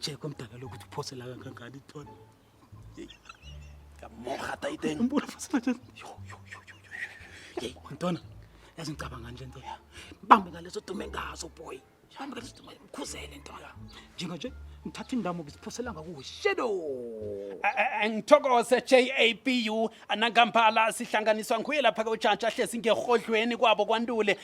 Check umdala lokuthi uphosela kangangani ntwana. Yamorha tayiteng. Umbona uphosela njani? Yo yo yo yo. Hey, ntwana. Yazi ngicabanga nje ntwana. Bambe ngalezo dume ngazo boy. Bambe ngalezo dume mkhuzele ntwana. Njenga nje ngithatha indamo ngisiphosela ngakuwe. Shadow. Ngithokoze JABU anangambala sihlanganiswa nguye lapha ke uJantshi ahlezi ngehodlweni kwabo kwaNtuli.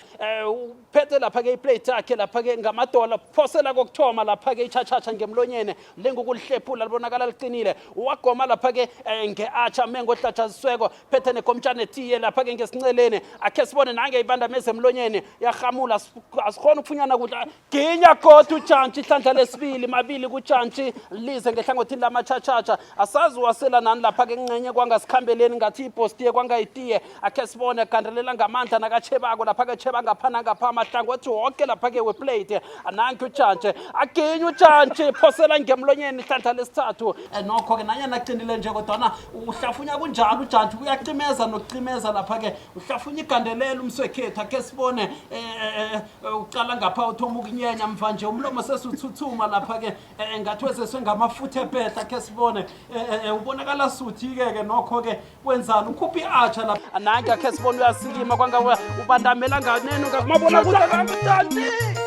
Uphethe lapha ke iplate yakhe lapha ke ngamadola phosela kokuthoma lapha ke ichachacha ngemlonyeni lingukulihlephula libonakala liqinile. Wagoma lapha ke ngeacha mengo ohlatshazisweko phethe nekomtshane tiye lapha ke ngesinceleni akhe sibone nange ibandameze emlonyeni yahamula asikhona ukufunyana kudla ginya godu ujantshi ihlandla lesibili mabili kujantshi lize ngehlangothini lamatshatshatsha asazi wasela nani lapha ke ncenye kwangasikhambeleni ngathi ibhostiye kwangayitiye akhe sibone gandelela ngamandla nakachebako lapha ke cheba ngapha nangapha amahlangothi woke lapha ke weplate nanki ujantshi aginye ujantshi phosela ngemlonyeni ihlandla lesithathu. Nokho-ke nanyana aqinile nje kodwana uhlafunya kunjalo ujantshi uyacimeza nokucimeza lapha-ke uhlafunya igandelela umswekhethu akhe sibone uqala ngapha uthoma ukunyenya mva nje umlomo sesuthuthuma lapha-ke ngathi wezeswe ngamafutha epehla akhe sibone ubonakala suthi-ke ke nokho-ke wenzani ukhupha i-atsha lapha nanke akhe sibone uyasikima kwanga ubandamela nganeno ngakumabona kude kangujantshi.